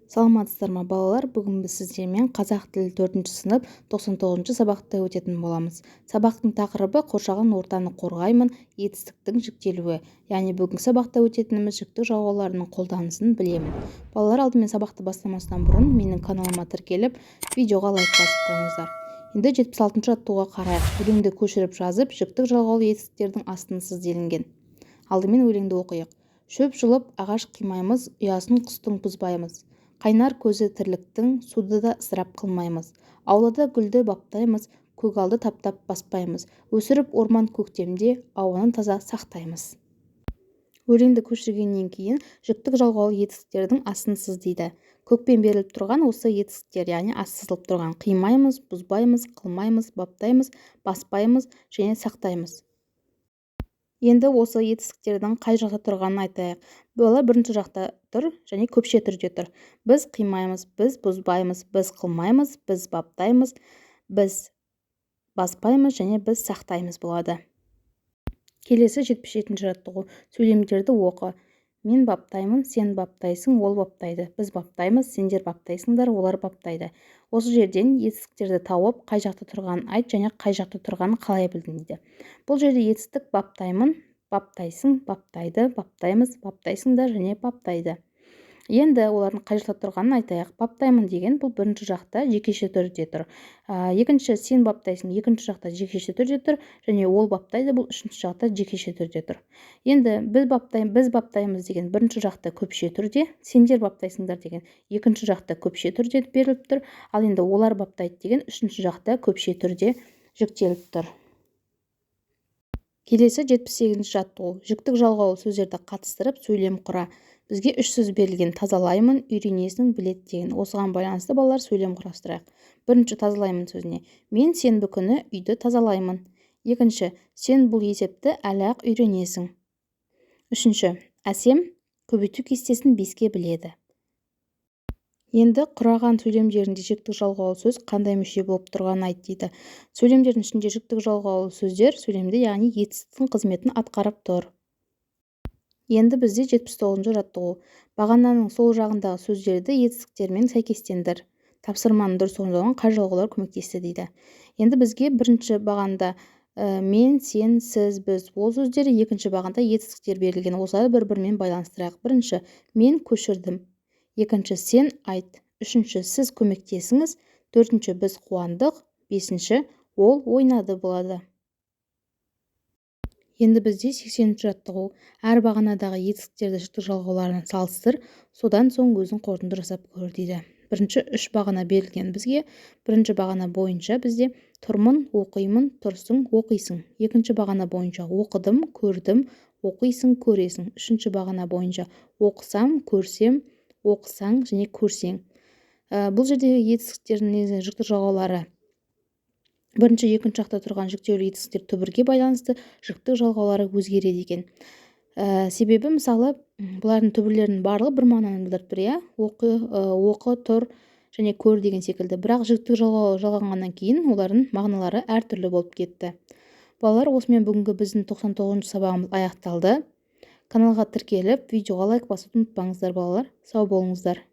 Саламатсыздар ма, балалар? Бүгін біз сіздермен қазақ тілі 4 сынып 99 сабақты өтетін боламыз. Сабақтың тақырыбы: қоршаған ортаны қорғаймын, етістіктің жіктелуі. Яғни бүгінгі сабақта өтетініміз жіктік жалғауларының қолданысын білемін. Балалар, алдымен сабақты бастамастан бұрын менің каналыма тіркеліп, видеоға лайк басып қойыңыздар. Енді 76 жаттығуға қарайық. Өлеңді көшіріп жазып, жіктік жалғаулы етістіктердің астын сыз делінген. Алдымен өлеңді оқиық. Шөп жұлып, ағаш қимаймыз, ұясын құстың бұзбаймыз. Қайнар көзі тірліктің, суды да ысырап қылмаймыз. Аулада гүлді баптаймыз, көгалды таптап баспаймыз. Өсіріп орман көктемде, ауаны таза сақтаймыз. Өлеңді көшіргеннен кейін жіктік жалғаулы етістіктердің астын сыз дейді. Көкпен беріліп тұрған осы етістіктер, яғни асты сызылып тұрған: қимаймыз, бұзбаймыз, қылмаймыз, баптаймыз, баспаймыз және сақтаймыз. Енді осы етістіктердің қай жақта тұрғанын айтайық. Балалар, бірінші жақта тұр және көпше түрде тұр. Біз қимаймыз, біз бұзбаймыз, біз қылмаймыз, біз баптаймыз, біз баспаймыз және біз сақтаймыз болады. Келесі 77 жаттығу. Сөйлемдерді оқы. Мен баптаймын, сен баптайсың, ол баптайды. Біз баптаймыз, сендер баптайсыңдар, олар баптайды. Осы жерден етістіктерді тауып, қай жақта тұрғанын айт және қай жақта тұрғанын қалай білдің дейді. Бұл жерде етістік баптаймын, баптайсың, баптайды, баптаймыз, баптайсыңдар және баптайды. Енді олардың қай жақта тұрғанын айтайық. Баптаймын деген бұл бірінші жақта жекеше түрде тұр. Екінші, сен баптайсың, екінші жақта жекеше түрде тұр және ол баптайды, бұл үшінші жақта жекеше түрде тұр. Енді біз баптаймыз деген бірінші жақта көпше түрде, сендер баптайсыңдар деген екінші жақта көпше түрде беріліп тұр. Ал енді олар баптайды деген үшінші жақта көпше түрде жүктеліп тұр. Келесі 78 жаттығу. Жіктік жалғаулы сөздерді қатыстырып сөйлем құра. Бізге үш сөз берілген: тазалаймын, үйренесің, білет деген. Осыған байланысты, балалар, сөйлем құрастырайық. Бірінші, тазалаймын сөзіне: мен сенбі күні үйді тазалаймын. Екінші, сен бұл есепті әлі-ақ үйренесің. Үшінші, Әсем көбейту кестесін 5-ке біледі. Енді құраған сөйлемдерінде жіктік жалғаулы сөз қандай мүше болып тұрғанын айт дейді. Сөйлемдердің ішінде жіктік жалғаулы сөздер сөйлемде, яғни етістіктің қызметін атқарып тұр. Енді бізде 79 жаттығу. Бағананың сол жағындағы сөздерді етістіктермен сәйкестендір. Тапсырманың дұрыс орындалуына қай жалғаулар көмектесті дейді. Енді бізге бірінші бағанда мен, сен, сіз, біз, ол сөздері, екінші бағанда етістіктер берілген. Осыларды бір-бірімен байланыстырайық. Бірінші, мен көшірдім. Екінші, сен айт. Үшінші, сіз көмектесіңіз. Төртінші, біз қуандық. Бесінші, ол ойнады болады. Енді бізде 80 жаттығу. Әр бағанадағы етістіктерді жіктік жалғауларына салыстыр, содан соң өзің қорытынды жасап көр дейді. Бірінші үш бағана берілген бізге. Бірінші бағана бойынша бізде тұрмын, оқимын, тұрсың, оқисың. Екінші бағана бойынша оқыдым, көрдім, оқисың, көресің. Үшінші бағана бойынша оқысам, көрсем, оқысаң және көрсең. Бұл жердегі етістіктердің негізгі жіктік жалғаулары бірінші, екінші жақта тұрған жіктеулі етістіктер түбірге байланысты жіктік жалғаулары өзгереді екен. Себебі, мысалы, бұлардың түбірлерінің барлығы бір мағынаны білдіріп тұр, иә? Оқы, оқы, тұр және көр деген секілді. Бірақ жіктік жалғау жалғанғаннан кейін олардың мағыналары әртүрлі болып кетті. Балалар, осымен бүгінгі біздің 99сабағымыз аяқталды. Каналға тіркеліп, видеоға лайк басуды ұмытпаңыздар, балалар. Сау болыңыздар.